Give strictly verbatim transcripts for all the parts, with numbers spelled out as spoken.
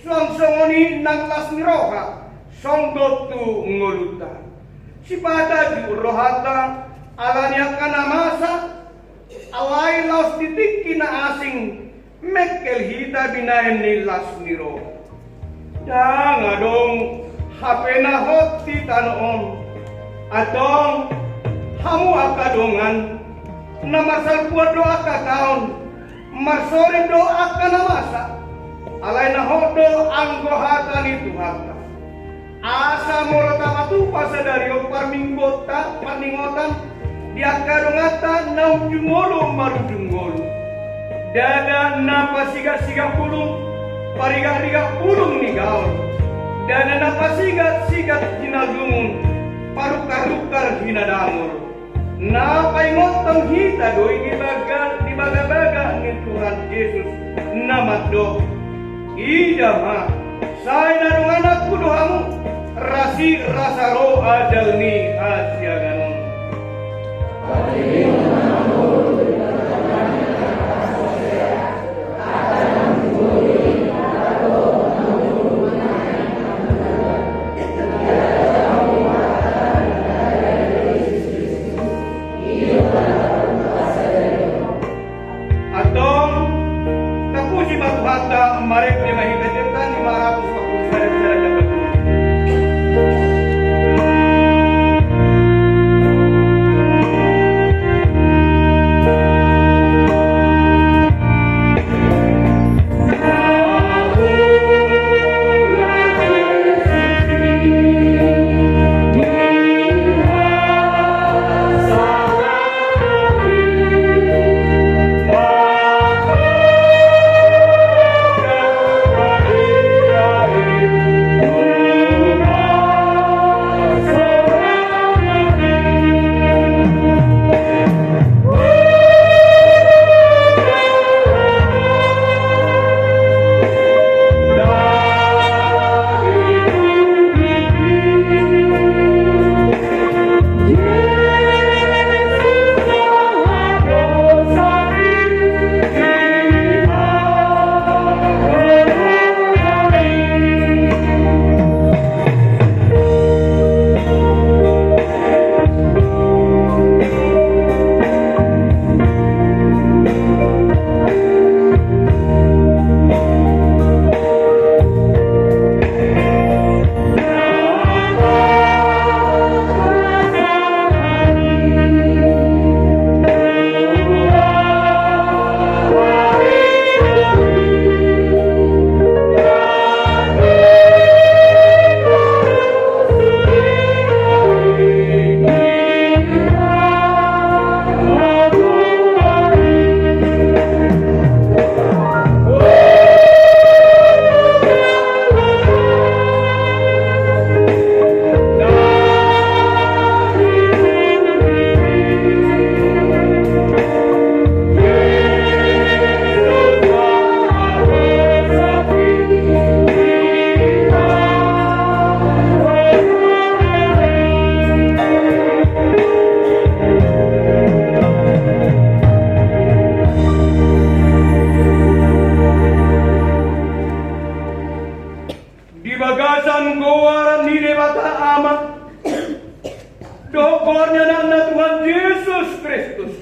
Suang songon i nang las ni roha songgop tu ngolunta. Sipata jujur rohanta ala ni angka na masa. Alai laos di tingki na asing mengkel hita binahen ni las ni roha. Ndang adong hape na hot di tano on. Antong, hamu angka dongan, na marsalpuan do angka taon, marsorin do angka na masa. Alai na hot do anggo hata ni Tuhanta. Asa molo tapatupa sadari on parmingguonta, parningotan di angka donganta na unjung olo marujung ngolu. Ndada na pasigatsigat bulung, parigatrigat bulung ni gaol. Ndada na pasigatsigat hinalungun, parukkarrukkar hinadangol. Na paingothon hita do i di baga, di bagabaga ni Tuhan Jesus na mandok: Ida ma, sai na dongananku do hamu, rasirasa ro ajal ni hasiangan on. Antong, tapuji ma Tuhanta, marende ma hita di hata ni lima ratus empat puluh sada. Di bagasan goar ni Debata Ama dohot goar ni Anakna Tuhan Jesus Kristus,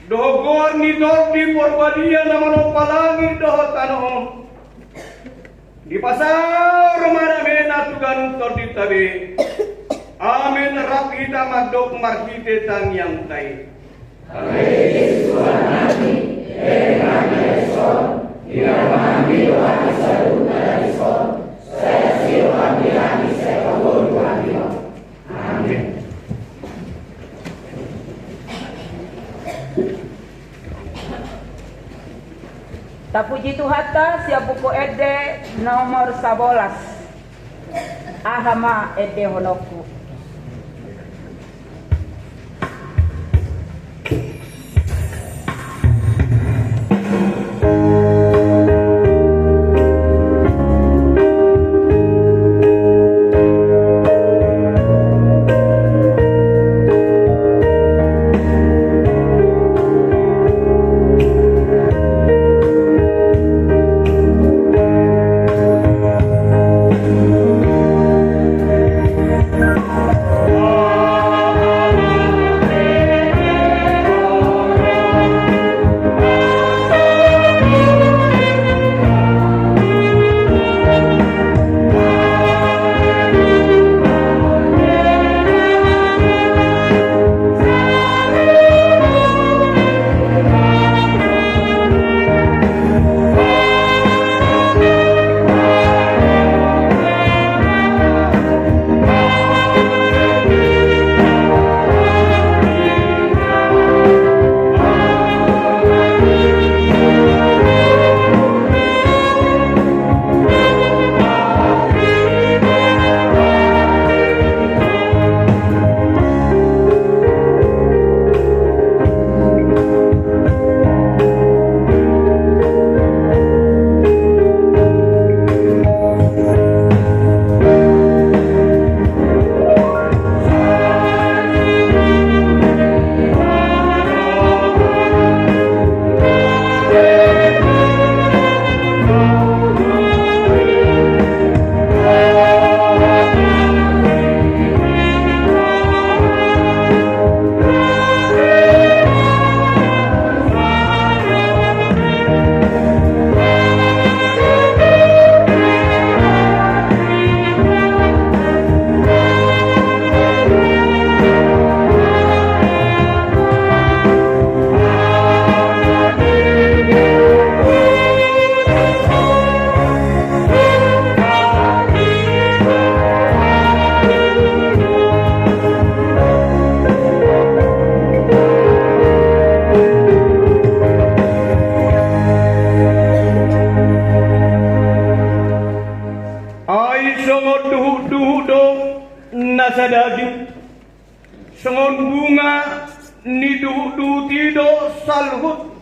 dohot goar ni Tondi Porbadia na manompa langit dohot tano on, dipasaor ma damena tu ganup tondinta be. Amen. Rap hita mandok marhite tangiangta i. Ale Jesus Tuhan nami, eme nami dison, di na mangandilo hami saluhutna na dison, sai asi roham di hami sai pangolu hami ma. Amen. Tapuji Tuhanta sian Buku Ende nomor sabolas. Aha ma endehononku? Songon duhutduhut do na sadaging, songon bunga ni duhutduhut i do saluhut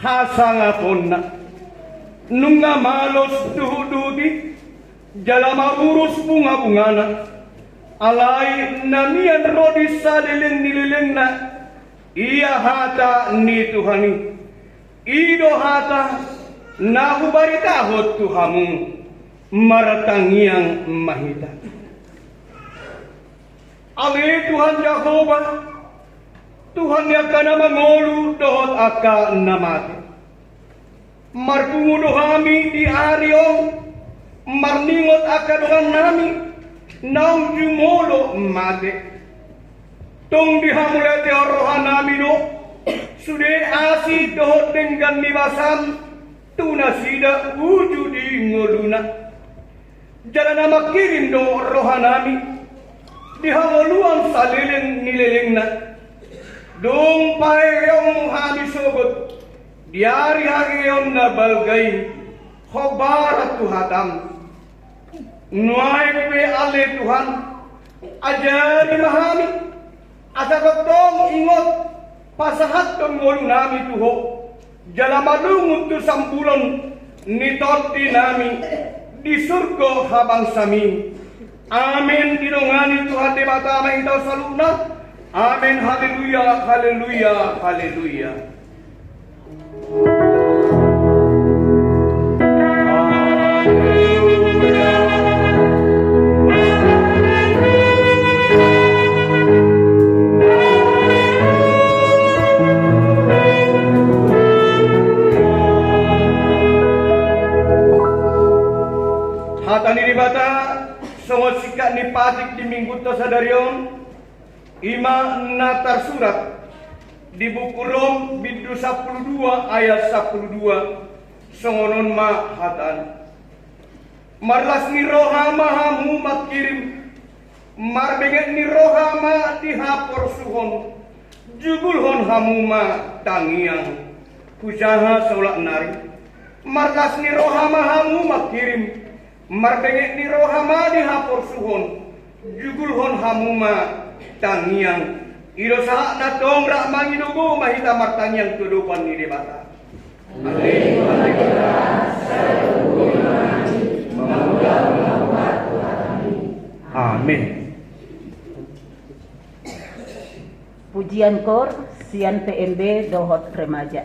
hasangaponna. Nunga malos duhutduhut i, jala marurus bungabungana. Alai na mian ro di saleleng ni lelengna, ia hata ni Tuhan i. I do hata na hubaritahon tu hamu. Martangiang ma hita. Ale Tuhan Jahowa, Tuhan ni angka na mangolu dohot angka na mate. Marpungu do hami di ari on, marningot angka dongannami naung jumolo mate. Tung dihamauliatehon rohanami do sude asi dohot denggan ni basam tu nasida uju di ngoluna. Jala na mangkirim do rohanami di hangoluan saleleng ni lelengna. Dung paheheonmu hami sogot di ari haheheon na balga i, hombar tu hatam. Nuaeng pe ale Tuhan, ajari ma hami asa tongtong ingot pasahathon ngolunami tu Ho, jala malungun tu sambulan ni tondinami di surgo habangsami. Amen. Didongani Tuhan Debata ma hita saluhutna. Amen. Haleluya, haleluya, haleluya. Hata ni Debata songon singkat ni patik di Minggunta sadari on, i ma na tarsurat di buku Rom bindu sampulu dua ayat sampulu dua. Songon on ma hatana. Marlas ni roha ma hamu mangkirim, marbenget ni roha ma dihaporsuhon, jugulhon hamu ma tangiang. Hujaha saulak nari. Marlas ni roha ma hamu mangkirim, marbenget ni roha ma dihaporsuhon, jugulhon hamu ma tangiang. I do sahat na tong rap mangido, gogo ma hita martangiang tu adopan ni Debata. Amen. Pujian koor sian P M B dohot remaja.